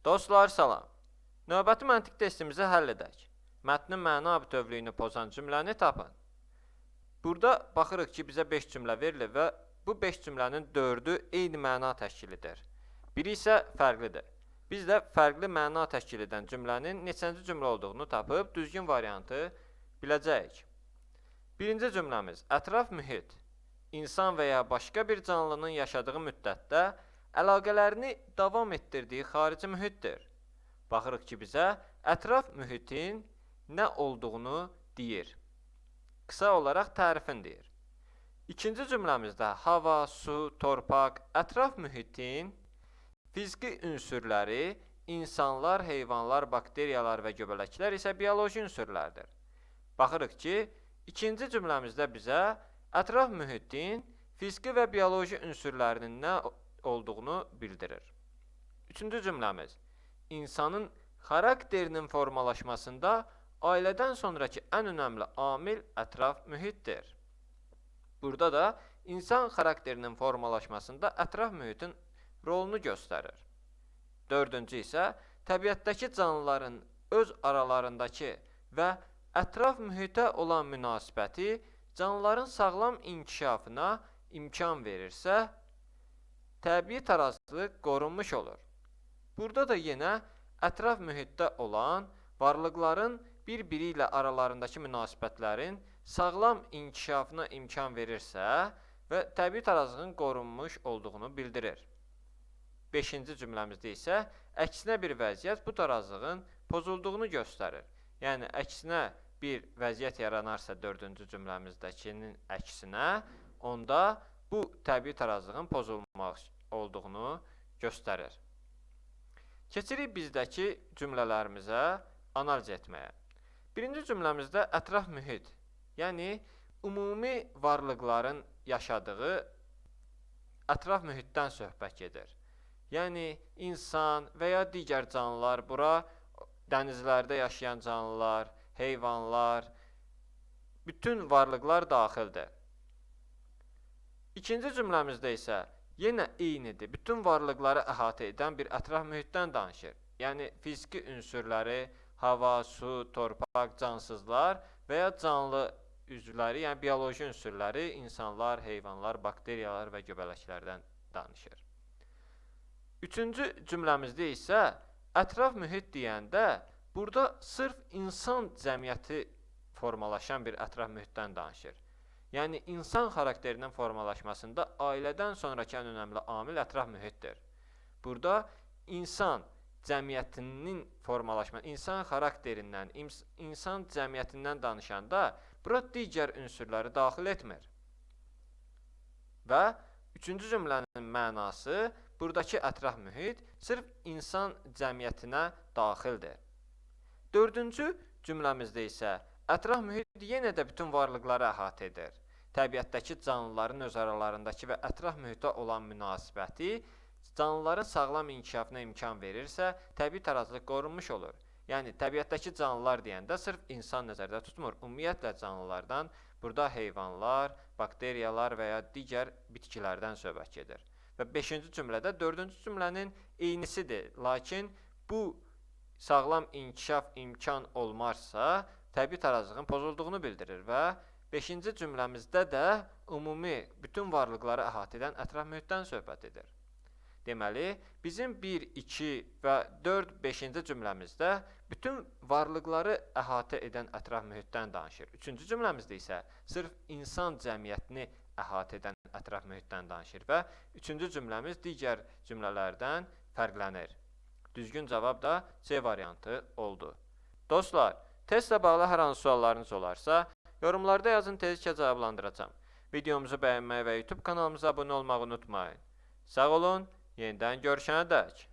Dostlar, salam. Növbəti məntiq testimizi həll edək. Mətnin məna bütövlüyünü pozan cümləni tapın. Burada baxırıq ki, bizə 5 cümlə verilir və bu 5 cümlənin 4-ü eyni məna təşkil edir. Biri isə fərqlidir. Biz də fərqli məna təşkil edən cümlənin neçənci cümlə olduğunu tapıb düzgün variantı biləcəyik. Birinci cümləmiz: ətraf mühit insan və ya başqa bir canlının yaşadığı müddətdə əlaqələrini davam etdirdiyi xarici mühitdir. Baxırıq ki, bizə ətraf mühitin nə olduğunu deyir. Qısa olaraq tərifini deyir. İkinci cümləmizdə hava, su, torpaq, ətraf mühitin fiziki ünsürləri, insanlar, heyvanlar, bakteriyalar və göbələklər isə bioloji ünsürlərdir. Baxırıq ki, ikinci cümləmizdə bizə ətraf mühitin fiziki və bioloji ünsürlərinin nə olduğunu bildirir. Üçüncü cümləmiz: insanın xarakterinin formalaşmasında ailədən sonrakı ən önəmli amil ətraf mühitdir. Burada da insan xarakterinin formalaşmasında ətraf mühitin rolunu göstərir. Dördüncü isə təbiətdəki canlıların öz aralarındakı və ətraf mühitə olan münasibəti canlıların sağlam inkişafına imkan verirsə, təbii tarazlıq qorunmuş olur. Burada da yenə ətraf mühitdə olan varlıqların bir-biri ilə aralarındakı münasibətlərin sağlam inkişafına imkan verirsə və təbii tarazlığın qorunmuş olduğunu bildirir. Beşinci cümləmizdə isə əksinə bir vəziyyət bu tarazlığın pozulduğunu göstərir. Yəni, əksinə bir vəziyyət yaranarsa dördüncü cümləmizdəkinin əksinə, onda bu təbii tarazlığın pozulmaq olduğunu göstərir. Keçirik bizdəki cümlələrimizə analiz etməyə. Birinci cümləmizdə ətraf mühit, yəni ümumi varlıqların yaşadığı ətraf mühitdən söhbət gedir. Yəni, insan və ya digər canlılar, bura dənizlərdə yaşayan canlılar, heyvanlar, bütün varlıqlar daxildir. İkinci cümləmizdə isə yenə eynidir. Bütün varlıqları əhatə edən bir ətraf mühitdən danışır. Yəni, fiziki ünsürləri, hava, su, torpaq, cansızlar və ya canlı üzvləri, yəni bioloji ünsürləri, insanlar, heyvanlar, bakteriyalar və göbələklərdən danışır. Üçüncü cümləmizdə isə ətraf mühit deyəndə burada sırf insan cəmiyyəti formalaşan bir ətraf mühitdən danışır. Yəni, insan xarakterinin formalaşmasında ailədən sonrakı ən önəmli amil ətraf mühitdir. Burada insan cəmiyyətinin formalaşma, insan xarakterindən, insan cəmiyyətindən danışanda bura digər ünsürləri daxil etmir. Və üçüncü cümlənin mənası buradakı ətraf mühit sırf insan cəmiyyətinə daxildir. Dördüncü cümləmizdə isə ətraf mühit yenə də bütün varlıqları əhatə edir. Təbiətdəki canlıların öz aralarındakı və ətraf mühitə olan münasibəti canlıların sağlam inkişafına imkan verirsə, təbii tarazlıq qorunmuş olur. Yəni, təbiətdəki canlılar deyəndə sırf insan nəzərdə tutmur. Ümumiyyətlə canlılardan burada heyvanlar, bakteriyalar və ya digər bitkilərdən söhbət gedir. Və beşinci cümlədə dördüncü cümlənin eynisidir. Lakin bu sağlam inkişaf imkan olmazsa, təbii tarazlığın pozulduğunu bildirir və beşinci cümləmizdə də ümumi bütün varlıqları əhatə edən ətraf mühitdən söhbət edir. Deməli, bizim 1, 2 və 4, 5-ci cümləmizdə bütün varlıqları əhatə edən ətraf mühitdən danışır. Üçüncü cümləmizdə isə sırf insan cəmiyyətini əhatə edən ətraf mühitdən danışır və üçüncü cümləmiz digər cümlələrdən fərqlənir. Düzgün cavab da C variantı oldu. Dostlar, testlə bağlı hər hansı suallarınız olarsa, yorumlarda yazın, tezliklə cavablandıracağam. Videomuzu bəyənməyi və YouTube kanalımıza abunə olmağı unutmayın. Sağ olun, yenidən görüşənə dək.